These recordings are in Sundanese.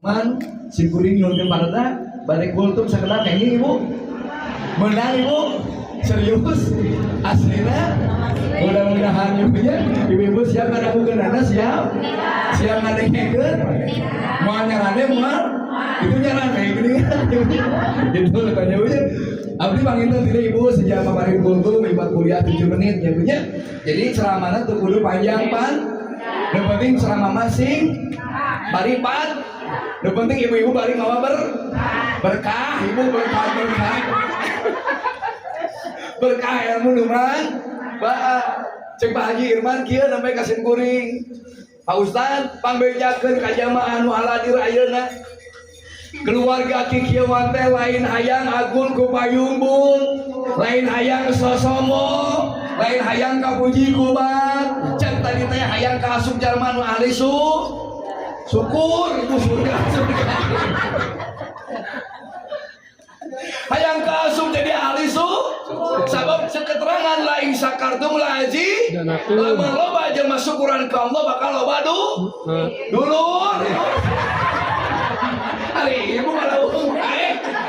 Man simkuring nyuhunkeun paretna bade kultum sakedap kenging ibu. Menang ibu. Serius aslina mudah-mudahan ibunya ibu-ibu siap ngadagukeunana siap siap ngadengkeun moal nyarande moal itu nyarande gini itu katanya ibunya abdi panginten tidak ibu sejak kemarin kultum ibat kuliah 7 menit ya ibunya. Jadi ceramahna tuh kudu panjang pan yang penting ceramah masing bari pan yang penting ibu-ibu bari mawa berkah ibu berkah berkah berkah ilmu numan ba cek Pak Haji Irman kieu namanya kasim kuring Pak Ustad pangbejakeun ka jamaah nu haladir ayeuna keluarga kikieuan teh lain hayang agun ku payumbung lain hayang sosomo lain hayang kapuji ku bat cek tadi teh hayang kaasup jalma nu ahli syukur ibu surga surga hayang kaasup jadi ahli sabab keterangan lain sakartum laji lamun loba jelema syukuran ka Allah bakal loba dulur. Ari ibu malah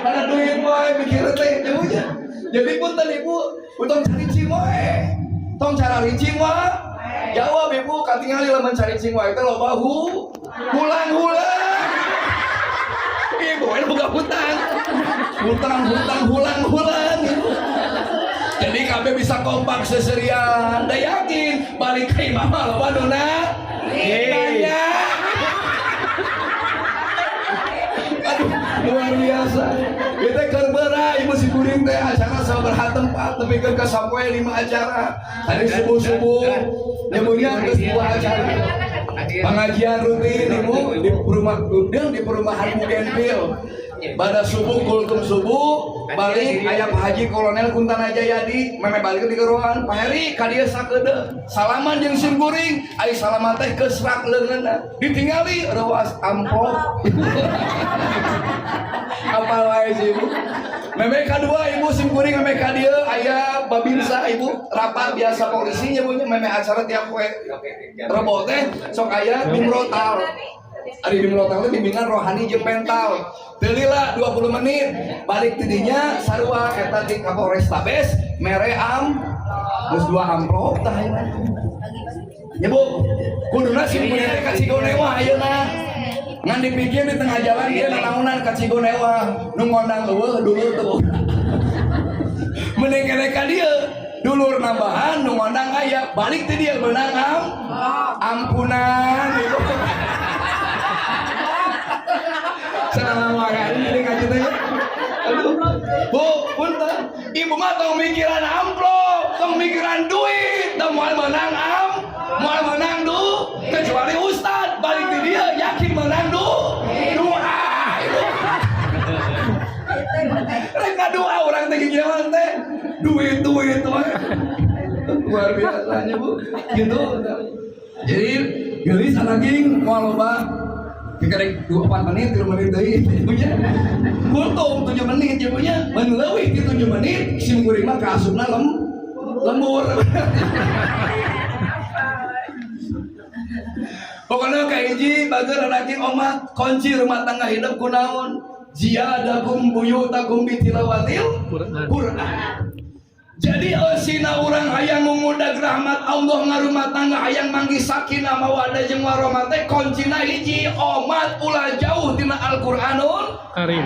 mana duit wae mikir teh ibunya. Jadi punten ibu, utang caricing wae. Tong caricing wae. Jawab ibu katingali lamun caricing wae teh loba hulang-hulang. Ibu ini buka hutang. Hutang, hutang, hulang, hulang. Ibu. Jadi kabeh bisa kompak seserian. Da yakin balik ka imah mah loba nuna. Banyak. Aduh, luar biasa. Kita keur beurah ibu si kuring teh acara sabaraha tempat nepikeun ka sapoe 5 acara. Tadi subuh-subuh nyebunya geus 2 acara. Pengajian rutin ibu di rumah di perumahan Bugenville. Pada subuh kultum subuh balik aya Pak Haji Kolonel Kuntana Jayadi meme balik di geroan Pak Heri ka dieu sakedeung salaman jeung sim kuring ari salaman teh keusrak leungeunna ditingali reuas amplop apa wae sih ibu meme kadua ibu sim kuring meme ka dieu aya babinsa ibu rapat biasa polisi nya meme acara tiap poe rebo teh sok aya bimrotal. Ari bimrotal teh bimbingan rohani jeung mental. Teu lila 20 menit balik tidinya sarua eta di Kapolrestabes mere am geus 2 amplop tah ayeuna. Ya Bu, kuduna sim kuring teh ka Cigonewa ayeuna. Ngan dipikir di tengah jalan dia nanaonan ka Cigonewa nu ngondang leuweuh dulur teu. Mending kene ka dieu dulur nambahan nu ngondang aya balik ti dieu meunang ampunan ibu. Salam ini ngaji teh. Aduh. Bu, punten. Ibu mah tong mikiran amplop, tong mikiran duit, tong moal menang moal menang kecuali ustad balik di dia yakin menang doa. Ibu. Rek doa orang teh gimana teh? Duit duit wae. Luar biasanya Bu. Gitu. Jadi geulis anaging moal loba dikerek 24 menit, 3 menit deui ibunya. Kultum 7 menit ibunya, mun leuwih ti 7 menit sim kuring mah kaasupna lembur. Pokoknya kahiji bager anaknya omat kunci rumah tangga hidup kunaon ziyadakum buyutakum bitilawatil Quran. Jadi eusina urang hayang ngudag rahmat Allah ngarumah tangga hayang manggih sakinah mawaddah jeung warahmah teh kuncina hiji omat ulah jauh tina Al-Qur'anul Karim.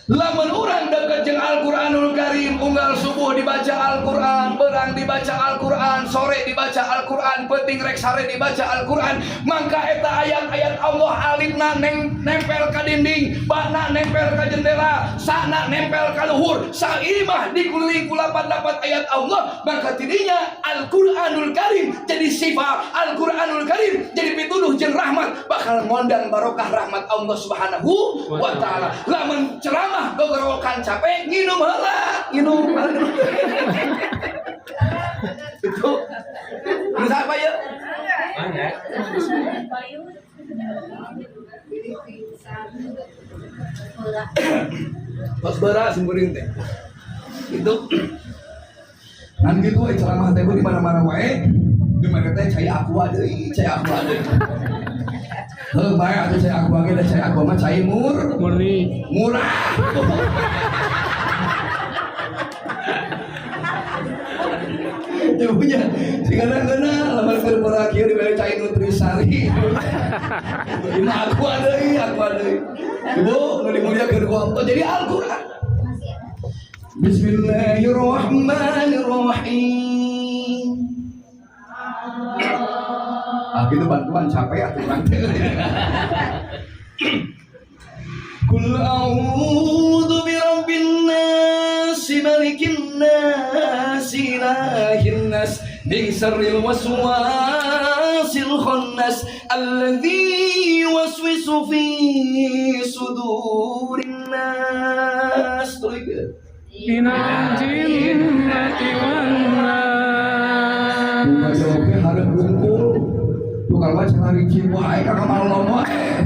Lamun urang deket jeung Al-Qur'anul Karim unggal subuh dibaca Al-Qur'an, berang dibaca Al-Qur'an, sore dibaca Al-Qur'an, peuting rek sare dibaca Al-Qur'an, mangka eta ayat-ayat Allah alifna nempel ka dinding, bana nempel ka jendela, sana nempel ka luhur, saimah dikulilingi ku lapat-lapat ayat Allah, maka tidinya Al-Qur'anul Karim jadi sifat Al-Qur'anul Karim jadi pituduh jeung rahmat bakal ngondang barokah rahmat Allah Subhanahu wa taala. Lamun ceramah gogorowokan capek nginum heula, nginum. Itu. Bisa apa ya? Tos beura simkuring teh. Itu. Ngan kitu we ceramah teh di mana-mana wae. Di mana teh cai aqua deui, cai aqua deui. Heuh, bae atuh cai Aqua ge, da cai Aqua mah cai Murni. Murah. Ibunya, singkatan kena, lamun keur murah kieu dibere cai Nutrisari. Ieu mah Aqua deui, Aqua deui. Ibu, nu dimuliakeun ku Allah, jadi Al-Qur'an. Bismillahirrahmanirrahim. Ah, gitu bantuan capek atuh urang teh. Qul a'udzu birabbin nas, malikin nas, ilahin nas, min syarril waswasil khannas, alladzi yuwaswisu fi sudurin nas. Tulikeun. Minal jinnati wan nas. Buka jawabnya hareup bungkul. Tukang mah cenah ricin wae ka kamar lom wae.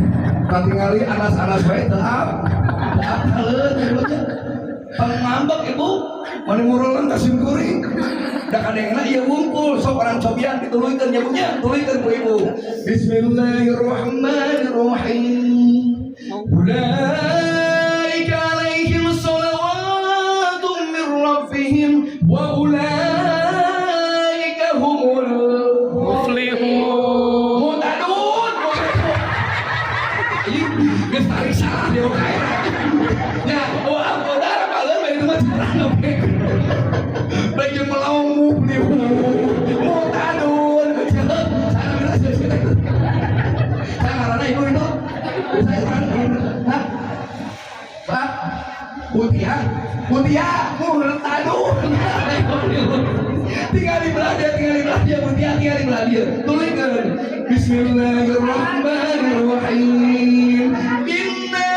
Katingali anas-anas wae teu apaleun ibu nya. Pangambek ibu, mani murulan ka sim kuring. Da kadengna ieu wungkul sok orang cobian dituluykeun nya bu nya, tuluykeun ku ibu. Bismillahirrahmanirrahim. Ulaika alaihim shalawatun min rabbihim wa ulaika humul muflihun. Mutadun. Ih, geus tarik salah dia mah kae. Ya, wah, udah apaleun bae itu mah curang oge. Bae jeung melong muflihun. Mutadun. Saya ngaranna ibu itu. Saya ngaranna. Hah? Pak, Mutia, Mutia, Murtadun. Tinggal di belah dia, tinggal di belah dia, Mutia, tinggal di belah dia. Tulikeun. Bismillahirrahmanirrahim. Inna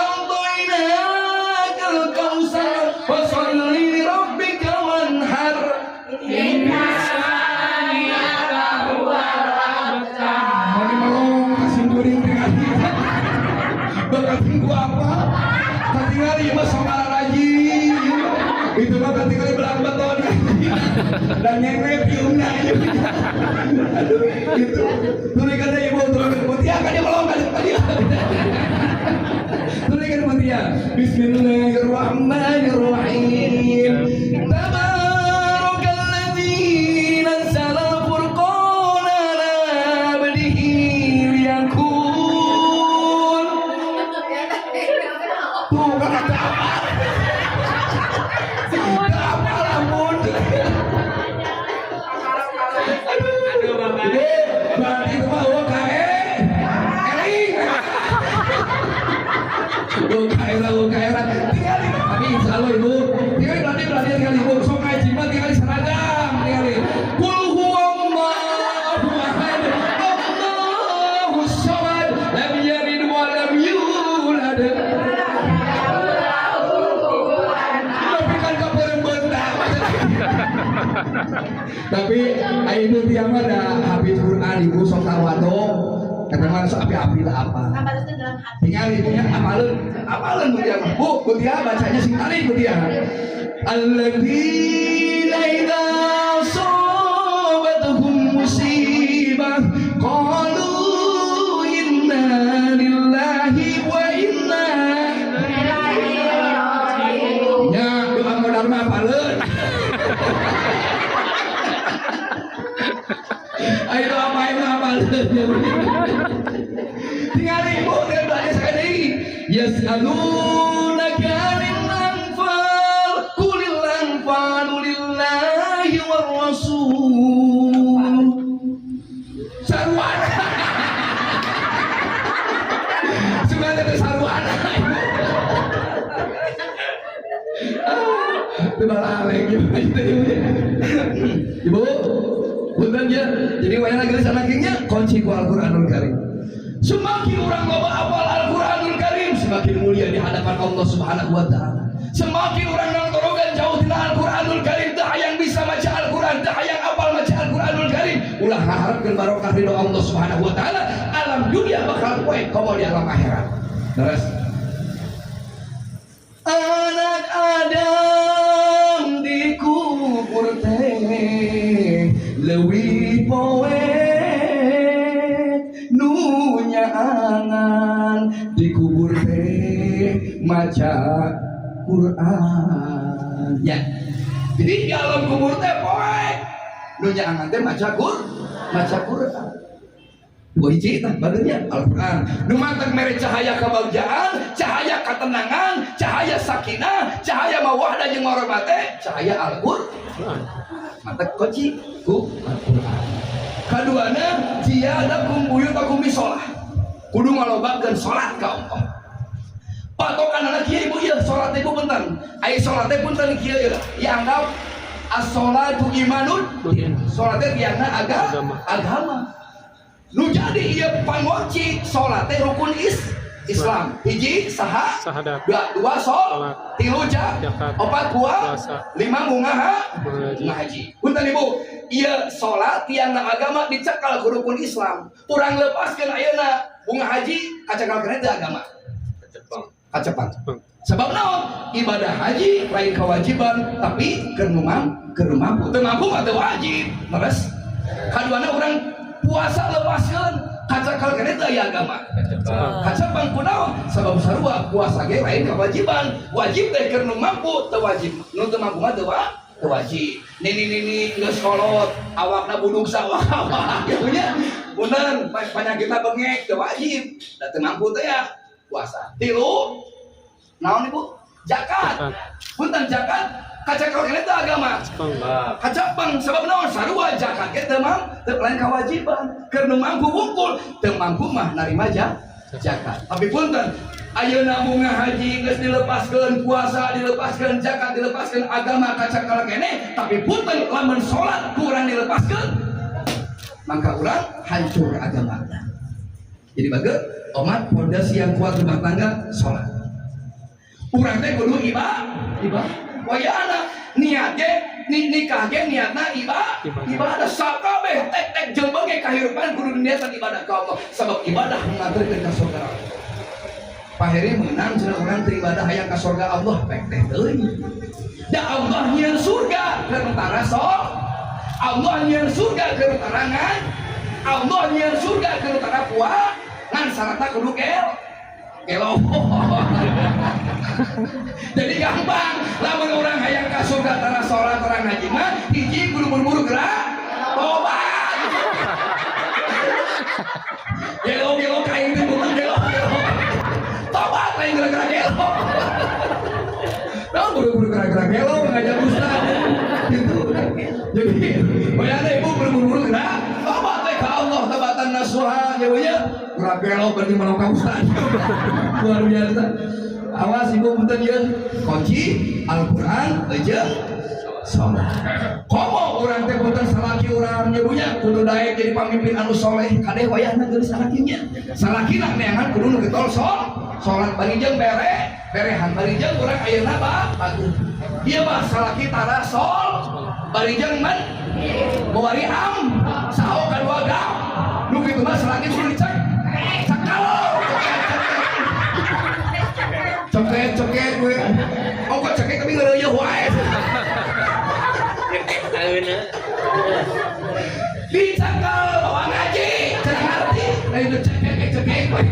a'tainakal kautsar fasholli li rabbika wanhar. Inna syani'aka huwal abtar. Mani melong kasih kuring tinggal. Bakat ku apa? Katingali ieu mah sok rajin. Itu mah katingali belang beton. Dan nyengret iungna ieu. Aduh, itu. Tulikeun deui ibu, tulikeun Mutia ka dia melong ka dia. Tulikeun Mutia. Bismillahirrahmanirrahim. Tabarakalladzi nazzala al-furqana ala 'abdihi liyakun. Tuh kan ada apa? Ada apa ampun. Aduh, Bapak. Ibu, berarti itu mah eueuh kae. Eling. Eueuh kae lah, eueuh kae lah. Tinggali, tapi insya Allah ibu. Tinggali berarti berarti tinggali ibu. Sok ngaji mah tinggali seragam, tinggali. Qul huwallahu ahad, Allahus samad, lam yalid wa lam yulad. Tapi kan kaperembeun. Tapi ibu tiang mah da habis Quran ibu sok tawadhu. Eta mah sok api-api lah apa. Dalam hati. Tinggal ibunya apaleun, apaleun Bu Tia mah. Bu, Bu Tia bacanya sing tarik Bu Tia. Alladzina idza asabatuhum musibah qalu inna lillahi wa inna Ilaihi raji'un. Nya doa modal mah apaleun. Ayo doa main mah apaleun. Tinggal ibu tinggal belanja sekali. Yas'alunaka 'anil anfal qulil anfalu lillahi war rasul. Sarwana. Sebenarnya teh sarwana. Itu malah lagi ibu. Punten ya. Jadi wayang geus anaknya kunci ku Al-Qur'anul Karim. Semakin orang loba apal Al-Qur'anul Karim, semakin mulia di hadapan Allah Subhanahu wa taala. Semakin orang nangtorogan jauh tina Al-Qur'anul Karim, teu hayang bisa maca Al-Qur'an, teu hayang apal maca Al-Qur'anul Karim, ulah ngaharepkeun barokah ridho Allah Subhanahu wa taala, alam dunia bakal poe komo di alam akhirat. Terus anak Adam dikubur teh leuwih poe nu nyaah Dikubur teh maca Quran ya. Jadi di alam kubur teh poek nu nyaangan teh maca Quran. Dua hiji tah bageurnya Al-Quran. Nu matak mere cahaya kebahagiaan, cahaya ketenangan, cahaya sakinah, cahaya mawaddah jeung warahmah teh cahaya Al-Quran. Matak kunci ku Al-Quran. Kaduana, ziyadakum buyutakum bisolah. Kudu ngalobakeun salat ka Allah. Patokan anak kieu, Ibu, ieu salat ibu punten. Ai salat teh punten kieu ieu. Ya, anggap as-sholatu imanun. Salat teh tiangna Agama. Agama. Nu jadi ieu pangonci salat teh rukun Islam. Hiji saha? Sahadat. Dua, dua sol, Salat. tilu Zakat. opat Puasa. Lima mungaha, Mengaji. ngaji. Punten Ibu, ieu salat tiangna agama dicekal ku rukun Islam. Urang lepaskeun ayeuna bunga haji, kacekal keneh teu agama? Kacepang. Sebab naon? Ibadah haji lain kewajiban, tapi keur mampu. Teu mampu mah teu wajib. Leres? Kaduana, urang puasa lepaskeun, kacakal keneh teu aya agama? Kacepang. Kunaon? Sabab sarua puasa ge lain kewajiban. Wajib teh keur nu mampu, teu wajib. Nu teu mampu mah teu wajib. Nini nini geus kolot, awakna buduk sawah-awak gitu nya. Punten, penyakitna bengek, teu wajib. Da teu mampu teh ya puasa. Tilu naon, Ibu? Zakat. Zakat. Punten, zakat kacakal keneh teu agama? Kacepeng. Sebab naon? Sarua zakat ge teu teu lain kewajiban, keur nu mampu wungkul. Teu mampu mah narima zakat. Tapi punten, ayeuna bunga haji geus dilepaskeun, puasa dilepaskeun, zakat dilepaskeun, agama kacakal keneh. Tapi punten, lamun salat kurang dilepaskeun, maka urang hancur agama. Jadi bagus omat, pondasi yang kuat rumah tangga salat. Urang teh kudu ibadah. Wayahna niat ge nikah ge niatna Ibadah. Ibadah. Sakabeh tek tek jelema ge kahirupan kudu niatan ibadah ka Allah, sabab ibadah nganterkeun ka surga Allah. Pak Heri menang cenah, urang teh ibadah hayang ka surga Allah, pek teh teuing. Da Allah nyieun surga keur tara sol, Allah nyieun surga keur tarangan, Allah nyieun surga keur tara puah, ngan syaratna kudu gelo. Jadi gampang, lamun urang hayang ka surga tara salat, tara ngaji mah, hiji kudu buru-buru gerak tobat. Gelo gelo kain teh bukan gelo gelo. Tobat lain gara-gara gelo. Nah, buru-buru gara-gara gelo ngajak ustaz. Gitu. Jadi, bayangna Ibu buru-buru gerak tobat teh ka Allah tobatan nasuha ya, Bu, ya. Gerak gelo berarti mau ka ustaz. Luar biasa. Awas Ibu, punten ya. Kunci Al-Qur'an jeung salat. Komo urang teh punten, salaki urang nya, Bu, nya, kudu daek jadi pamimpin anu soleh. Kade wayahna geulis salakinya. Salakina neangan kudu nu getol salat bari jeung berehan bari jeung urang ayeuna bagus. Ieu mah salaki tara bari jeung men bawari am saho kadua gam. Nu kitu mah salaki kudu dicek. Cekal. Ceket ceket we. Oh, kok ceket tapi ngeureuyeun wae. Ayeuna. Dicekal bawa ngaji, cenah ngarti. Nah, itu cekek cekek we.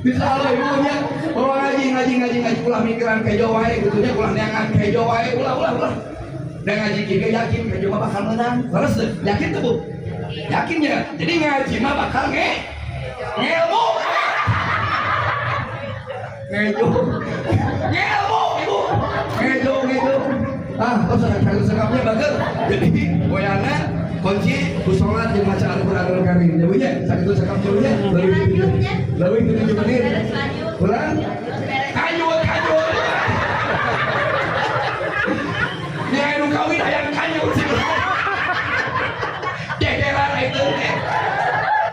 Bisa Allah ibunya bawa ngaji ngaji ngaji ngaji, ulah mikiran kejo wae gitu nya, ulah neangan kejo wae, ulah ulah ulah. Dan ngaji kieu yakin kejo mah bakal menang. Terus yakin tuh, Bu? Yakin ya. Jadi ngaji mah bakal ngelmu. Ngejo. Ngelmu, Ibu. Ngejo ngejo. Ah, terus ada sekapnya bager. Jadi goyana kunci ku salat jeung maca Al-Qur'anul Karim. Ya, Bu, nya, sakitu sekap nya, Bu, nya. Leuwih 7 menit. Beres lanjut. Kurang? Beres.